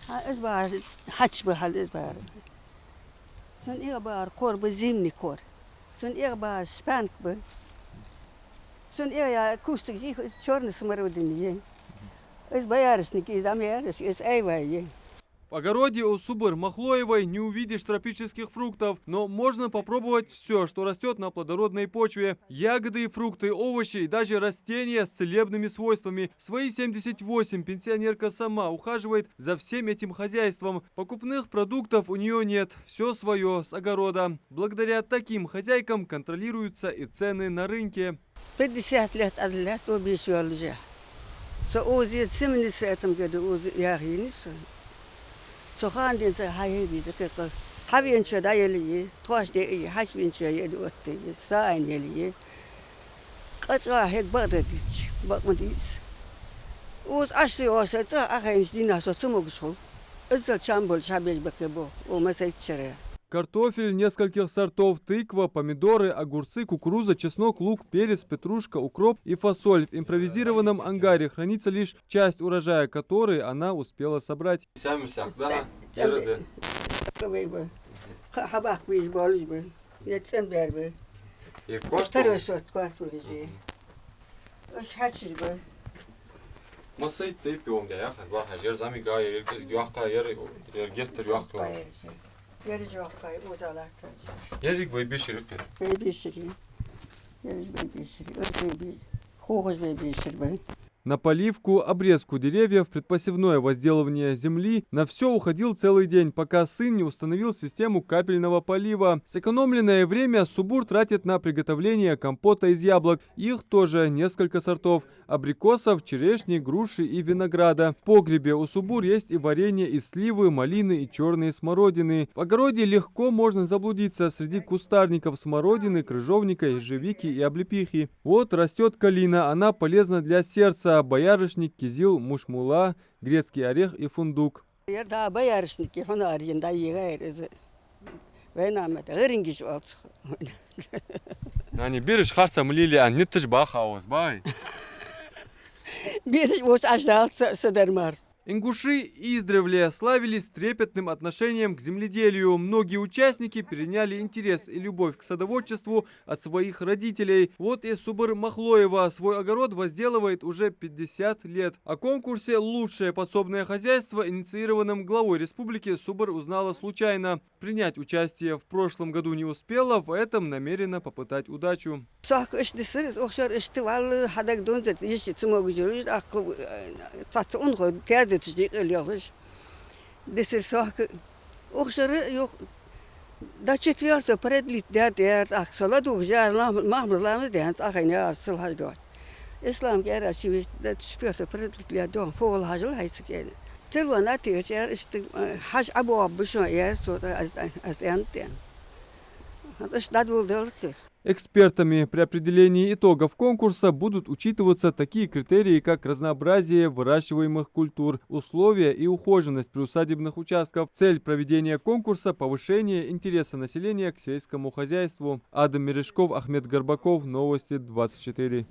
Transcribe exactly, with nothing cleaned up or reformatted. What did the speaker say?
Хьа, из бахьар хьач ба, хьа, из бахьар. Цун эгӀа бахьар кор ба, зимний кор. Цун эгӀа бахьар шпанк ба. Цун эгӀа я кустик жих, из чёрный смородина я. Из боярышник, из амъярыш, из айва я. В огороде у Субур Махлоевой не увидишь тропических фруктов, но можно попробовать всё, что растёт на плодородной почве. Ягоды и фрукты, овощи и даже растения с целебными свойствами. В свои семьдесят восемь пенсионерка сама ухаживает за всем этим хозяйством. Покупных продуктов у неё нет, всё своё, с огорода. Благодаря таким хозяйкам контролируются и цены на рынке. Пятьдесят лет аьлла лаьтта беш йоллаш я. Со укхаза семьдесят пятом году укхаза яхийна со. Цу хана денз хьахьежача, кхы хьавеначоа дӀаелле, тхоаш де а, хьачувеначоа елле оттае, са айна елле. Къа чӀоагӀа хьег бакъдар дича, бакъ ма дий из. Укхаза Ӏаш ца йоагӀаш, цӀагӀа Ӏохайнача дийнахьа со цамогаш хул. Иззал чам болаш хьабеш ба-кх боху, укх массайча шера. Картофель нескольких сортов, тыква, помидоры, огурцы, кукуруза, чеснок, лук, перец, петрушка, укроп и фасоль. В импровизированном ангаре хранится лишь часть урожая, который она успела собрать. Сами сак, да? Ерриге. Кхы вай ба. Кхы хьабаккха безаш болаш ба. Е цӀен бер ба. Е кошт. Второй сорт картофель же. Мгм. Уж хьачуш ба. Массайтта тайпа йола да, яхаш, бархаш, ер зӀамига, ер кӀезига йоккха, ер, ер геттара йоккха. Ер уж йоккха, укхаза латташ. Еррига вай бешар я-кх. Вай бешар я. Ер уж вай бешар я. Уж вай бе-, хохаш вай бешар ба. На поливку, обрезку деревьев, предпосевное возделывание земли — на всё уходил целый день, пока сын не установил систему капельного полива. Сэкономленное время Субур тратит на приготовление компота из яблок. Их тоже несколько сортов: абрикосов, черешни, груши и винограда. В погребе у Субур есть и варенье из сливы, малины и чёрной смородины. В огороде легко можно заблудиться среди кустарников смородины, крыжовника, ежевики и облепихи. Вот растёт калина, она полезна для сердца, боярышник, кизил, мушмула, грецкий орех и фундук. Ер да боярышник, хьуна арен да егайр из. Вайна мета, гӀирингиш оал цох. Нани, бераш харца ма лелае аьнна, нитташ баха оаз бай. Бераш вос аш дал ца, ца дар мар. Ингуши издревле славились трепетным отношением к земледелию. Многие участники переняли интерес и любовь к садоводчеству от своих родителей. Вот и Субур Махлоева свой огород возделывает уже пятьдесят лет. О конкурсе «Лучшее подсобное хозяйство», инициированном главой республики, Субур узнала случайно. Принять участие в прошлом году не успела, в этом намерена попытать удачу. Сохка иштта дисар, укх шера иштта валла хьадагадоацар, йиша цамогаш йолаш, аккха, э, цхьацца унахо тезеташ декъал йолаш. Дисар сохка. Укх шера юха до четвёртого продлить даьд, яр, тӀаккха со ладувгӀаш яр, мах-, махмаз ламаз даьнна, цӀа хайна яр, цул хьажа доацар. Ислам гера чу веш, до четвёртого продлить ле доагӀа, фу гӀолла хьажал хьайца кена. Телефон а тӀехьа яр, иштта, э, хьажа ӀабоагӀа бу шо, яр, со, аз, аз, аз тӀен тӀен. ХӀанз иштта дӀадоладелар тера. Экспертами при определении итогов конкурса будут учитываться такие критерии, как разнообразие выращиваемых культур, условия и ухоженность приусадебных участков. Цель проведения конкурса — повышение интереса населения к сельскому хозяйству. Адам Мережков, Ахмед Горбаков, Новости двадцать четыре.